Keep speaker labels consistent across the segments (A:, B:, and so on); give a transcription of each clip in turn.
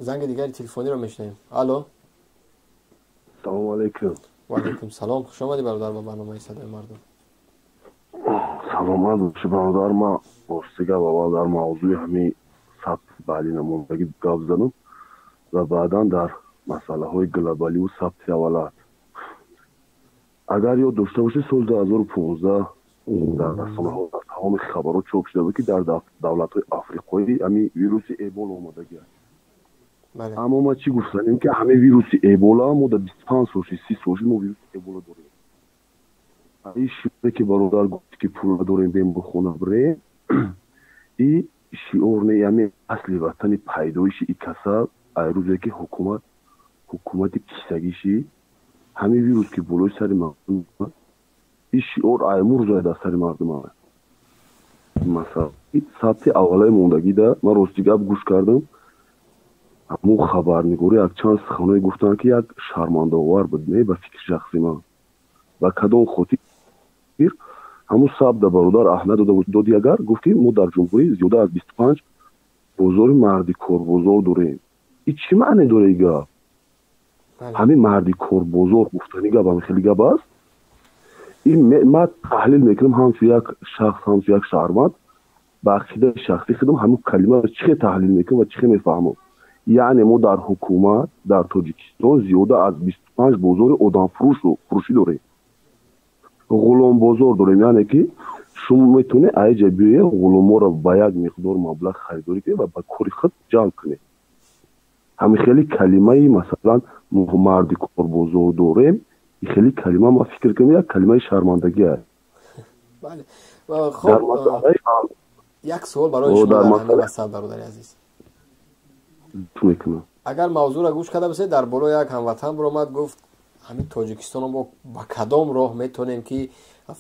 A: Занги дигари телефониро мешунавем. Алло.
B: Салому алейкум.
A: Ва алейкум салом. Хуш омадӣ, бародар, ба барномаи «Садои мардум».
B: Саломат бошӣ, бародар. Ман рости гап, аввал дар мавзӯи ҳамин сабти баъди намондагӣ гап задам ва баъдан дар масъалаҳои глобаливу сабти аввалат. Агар ёд дошта бошед, соли 2015 дар расонаҳо, дар тамоми хабарҳо чоп шуда буд, ки дар давлатҳои африқоӣ ҳамин вируси Эбола омадагӣ аст. Аммо ман чӣ гуфтанем, ки ҳамин вируси Эбола мо дар 25 сол шид, 30 сол шид, мо вируси Эбола дорем. Ин шиоре, ки бародар гуфт, ки пул надорем, беморхона бирем, и шиор не, ҳамин асли ватани пайдоиши и касал ай рӯзе ки ҳукумат ҳукумати кисагиши, ҳамин вирус ки болои сари мардум, ин шиор аймурзоя дар сари мардум аст. Масалан, сабти аввалаи мондагида ман рости гап гӯш кардам, ҳамун хабарнигорӣ якчанд суханое гуфтанд, ки як шармандаовар буд, не ба фикри шахси ман. Ба кадом хотир ҳамун сабда бародар аҳмад доди, агар гуфт, ки мо дар ҷумҳурӣ зиёда аз 25 бозори марди корбозор дорем, и чӣ маъне дора и гап? Ҳамин марди корбозор гуфтани гап ҳами хеле гап аст. Ин ман таҳлил мекунам ҳамчун як шахс, ҳамчун як шаҳрванд, ба ақидаи шахсӣ худам ҳамин калимаро чӣ хел таҳлил мекунам ва чӣ хел мефаҳмам. Яъне мо дар ҳукумат дар Тоҷикистон зиёда аз 25 бозори одамфурӯшу фурӯшӣ дорем, ғуломбозор дорем. Яъне ки шумо метавонед аиҷа биёед, ғуломоро ба як миқдор маблағ харидорӣ кунед ва ба кори худ ҷалб кунед. Ҳамин хели калимаи, масалан, марди корбозор дорем, хеле калима, ман фикр кунам, як калимаи шармандагӣ аст.
A: Хоб, як суол барои шумо дар ҳамин васат, бародари азиз.
B: Мекунам.
A: Агар мавзӯъро гӯш карда бошед, дар боло як ҳамватан баромад, гуфт, ҳамин Тоҷикистоно мо ба кадом роҳ метавонем, ки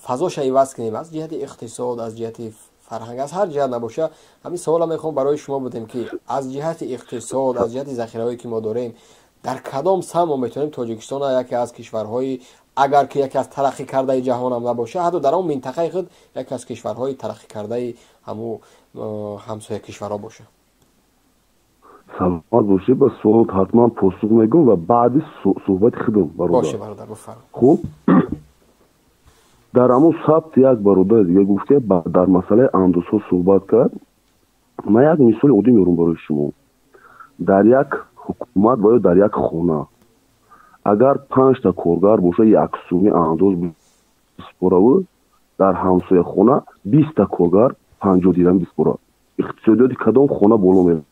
A: фазоша иваз кунем, аз ҷиҳати иқтисод, аз ҷиҳати фарҳанг, аз ҳар ҷиҳат набоша. Ҳамин савола мехоҳам барои шумо будем, ки аз ҷиҳати иқтисод, аз ҷиҳати захираҳое, ки мо дорем, дар кадом самт мо метавонем Тоҷикистона яке аз кишварҳои, агар ки яке аз тараққӣ кардаи ҷаҳонам набоша, ҳатто дар он минтақаи худ яке аз кишварҳои тараққӣ кардаи ҳаму ҳамсоя кишварҳо боша?
B: Саломат бошед. Ба суолот ҳатман посух мегӯм ва баъди суҳбати худам.
A: Боше, бародар, бифарм.
B: Хуб, дар ҳамон сабт як бародари дига гуфт, ки дар масъалаи андозҳо суҳбат кард. Ман як мисоли оддӣ меорам барои шумо. Дар як ҳукумат ва ё дар як хона агар панҷта коргар боша, як суми андоз биспораву, дар ҳамсояхона 20-та коргар 50 дирам биспора, иқтисодиёти кадом хона боло меравад?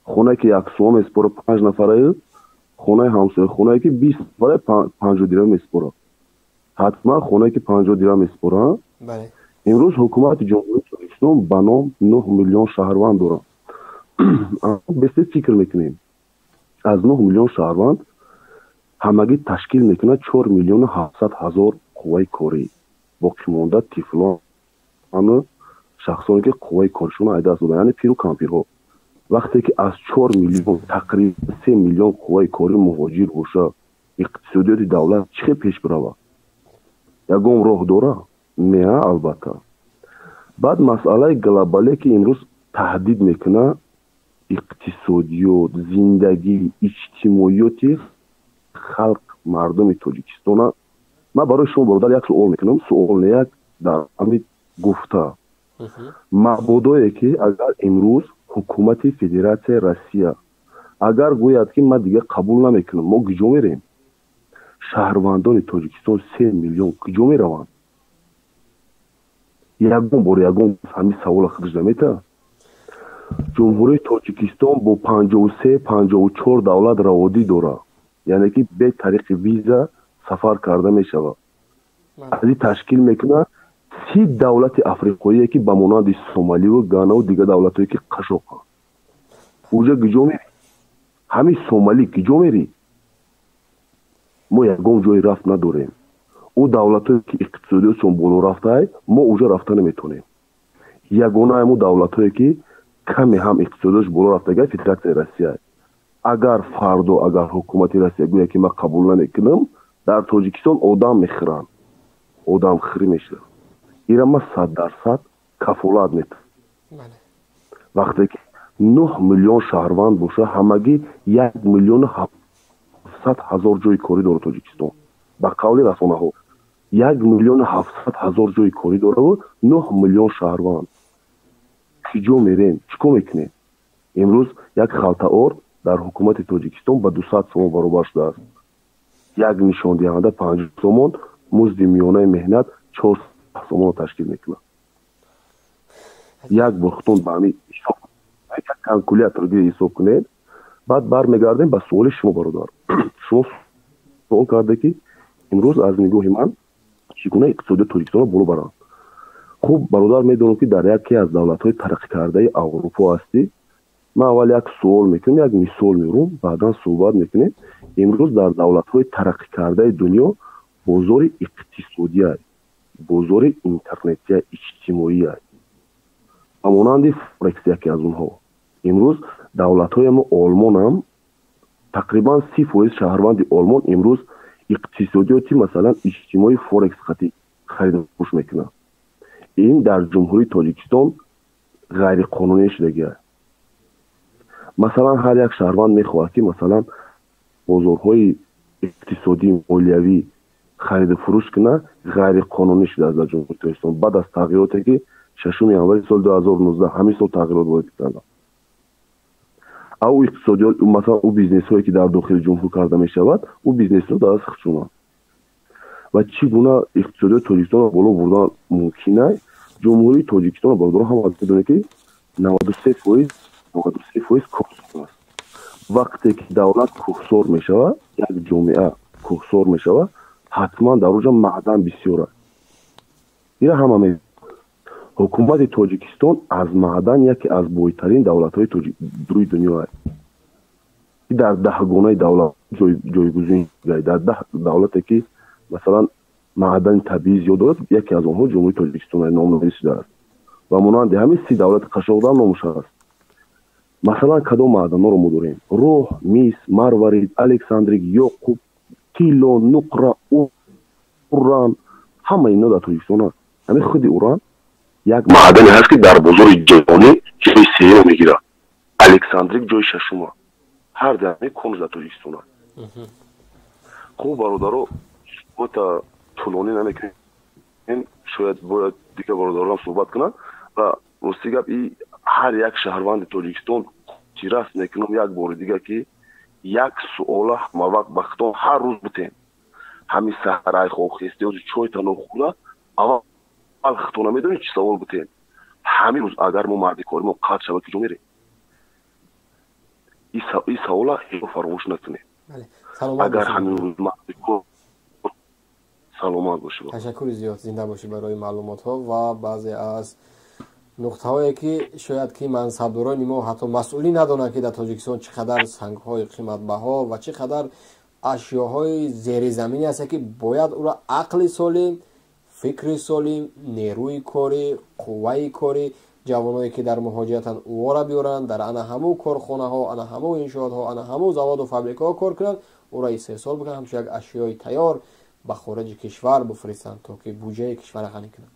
B: Хонае, ки як сума меспора, панҷ нафараю, хонаи ҳамсояхонае, ки 20 нафара, 50 дирам меспора? Ҳатман хонае, ки 50 дирам меспора. Имрӯз ҳукумати Ҷумҳурии Тоҷикистон ба ном 9 миллион шаҳрванд дорад. Бесе фикр мекунем, аз 9 миллион шаҳрванд ҳамагӣ ташкил мекунад 4 миллиону 700 ҳазор қувваи корӣ. Боқимонда тифлону шахсоне, ки қувваи коришонро аз даст доданд, яъне пиру кампирҳо. Вақте ки аз 4 миллион тақрибан 3 миллион қувваи корӣ муҳоҷир боша, иқтисодиёти давлат чӣ хел пеш биравад? Ягон роҳ дора? Не, албатта. Баъд масъалаи глобале, ки имрӯз таҳдид мекунад иқтисодиёт, зиндагӣ, иҷтимоиёти халқ, мардуми Тоҷикистона. Ман барои шумо, бародар, як суол мекунам, суол не, як дар ҳамин гуфта. Мабодое ки агар имрӯз ҳукумати Федератсияи Россия агар гӯяд, ки ман дигар қабул намекунам, мо куҷо мерем? Шаҳрвандони Тоҷикистон 3 миллион куҷо мераванд? Ягон бор ягон ҳамин савола худаш наметаҳад? Ҷумҳурии Тоҷикистон бо 53, 54 давлат раводид дорад, яъне ки бе тариқи виза сафар карда мешавад. Аз ин ташкил мекунад 30 давлати африқоие, ки ба монанди Сомаливу Ганаву дигар давлатҳое, ки қашоқанд. Уҷа куҷо мерӣ? Ҳамин Сомалӣ куҷо мерӣ? Мо ягон ҷое рафт надорем. Ӯ давлатҳое, ки иқтисодиётшон боло рафтаай, мо уҷа рафта наметавонем. Ягона ҳамун давлатҳое, ки каме ҳам иқтисодиётш боло рафтага, Федератсияи Россия. Агар фардо агар ҳукумати Россия гӯяд, ки ман қабул намекунам, дар Тоҷикистон одам мехӯранд, одамхӯрӣ мешавад. Ира ман 100% кафолат метавам. Вақте ки 9 миллион шаҳрванд боша, ҳамагӣ 1 миллиону 700 ҳазор ҷои корӣ дорад Тоҷикистон. Ба қавли расонаҳо 1 миллиону 700 ҳазор ҷои корӣ дораву 9 миллион шаҳрванд. Киҷо мерем? Чӣ кор мекунем? Имрӯз як халта орд дар ҳукумати Тоҷикистон ба 200 сомон баробар шудааст. Як нишондиҳанда 50 сомон, музди миёнаи меҳнат 4 сомонро ташкил мекунад. Як бор худтон ба ҳамин як калкулятор ҳисоб кунед. Баъд бармегардем ба суоли шумо, бародар. Шумо суол карде, ки имрӯз аз нигоҳи ман чӣ гуна иқтисодиёти Тоҷикистонро боло баранд. Хуб, бародар, медонам, ки дар яке аз давлатҳои тараққикардаи Аврупо ҳастӣ. Ман аввал як суол мекунем, як мисол меорам, баъдан суҳбат мекунем. Имрӯз дар давлатҳои тараққикардаи дунё бозори иқтисодия, бозори интернетия, иҷтимоия, ба монанди форекс яке аз онҳо. Имрӯз давлатҳои мо, Олмонам, тақрибан 30% шаҳрванди Олмон имрӯз иқтисодиёти, масалан, иҷтимоии форекс хати хариду фурӯш мекунад. Ин дар Ҷумҳурии Тоҷикистон ғайриқонунӣ шудагиаст. Масалан, ҳар як шаҳрванд мехоҳад, ки, масалан, бозорҳои иқтисодӣ, молиявӣ хариду фурӯш кунад. Ғайриқонунӣ шудааст дар Ҷумҳурии Тоҷикистон баъд аз тағйироте, ки 6 январи соли 2019, ҳамин сол тағйирот ворид карданд. Ав иқтисодиёт, масалан, ӯ бизнесҳое, ки дар дохили ҷумҳур карда мешавад, ӯ бизнесҳо дар даст худшонанд. Ва чӣ гуна иқтисодиёти Тоҷикистонро боло бурдан мумкин аст? Ҷумҳурии Тоҷикистон, бародарон, ҳама медонед, ки 93%, 93% кӯҳсор аст. Вақте ки давлат кӯҳсор мешавад, як ҷомеа кӯҳсор мешавад, ҳатман дар оҷа маъдан бисёр аст. Ира ҳама. Ҳукумати Тоҷикистон аз маъдан яке аз бойтарин давлатҳои рӯи дунё аст. Дар даҳгонаи давлат ҷойгузин, дар 10 давлате, ки, масалан, маъдани табиӣ зиёд дорад, яке аз онҳо Ҷумҳурии Тоҷикистон номнавис шудааст. Ва монанди ҳамин 30 давлати қашоқдан номуш аст. Масалан, кадом маъданҳоро мо дорем? Роҳ, мис, марварид, александрит, ёқут, тилло, нуқра, уран, ҳама ино дар Тоҷикистон аст. Ҳамин худи уран як маъдане ҳаст, ки дар бозори ҷаҳонӣ ҷои сеюм мегирад, александрит ҷои шашума. Ҳар даҳами конус дар Тоҷикистон аст. Хуб, бародаро, суҳбата тӯлонӣ намекунем, шояд бояд дигар бародаронам суҳбат кунанд. Ва рости гап, и ҳар як шаҳрванди Тоҷикистон тирас мекунам як бори дигар, ки як суола ҳамавақт ба худтон ҳар рӯз бутем. Ҳамин саҳарай хобхести, чойтано хӯрда, аввал худтона медонед, чӣ савол бутем? Ҳамин рӯз агар мо мардикори мо қатъ шавад, куҷо мерем? Ин савола ҳеҷ фаромӯш накунед. Агар ҳамин рӯз мардикор. Саломат бошед.
A: Ташаккури зиёд, зинда бошед барои маълумотҳо ва баъзе аз нуқтаҳое, ки шояд ки мансабдорони мо, ҳатто масъулин надонанд, ки дар Тоҷикистон чӣ қадар сангҳои қиматбаҳо ва чӣ қадар ашёҳои зеризаминӣ ҳаста, ки бояд ӯро ақли солим, фикри солим, нерӯи корӣ, қувваи корӣ, ҷавоное, ки дар муҳоҷиратанд, ӯора биёранд, дар ана ҳамун корхонаҳо, ана ҳамун иншоотҳо, ана ҳамун заводу фабрикаҳо кор кунанд, ӯро истеҳсол бикунанд, ҳамчун як ашёи тайёр ба хориҷи кишвар бифиристанд, то ки буҷаи кишварро ғанӣ кунанд.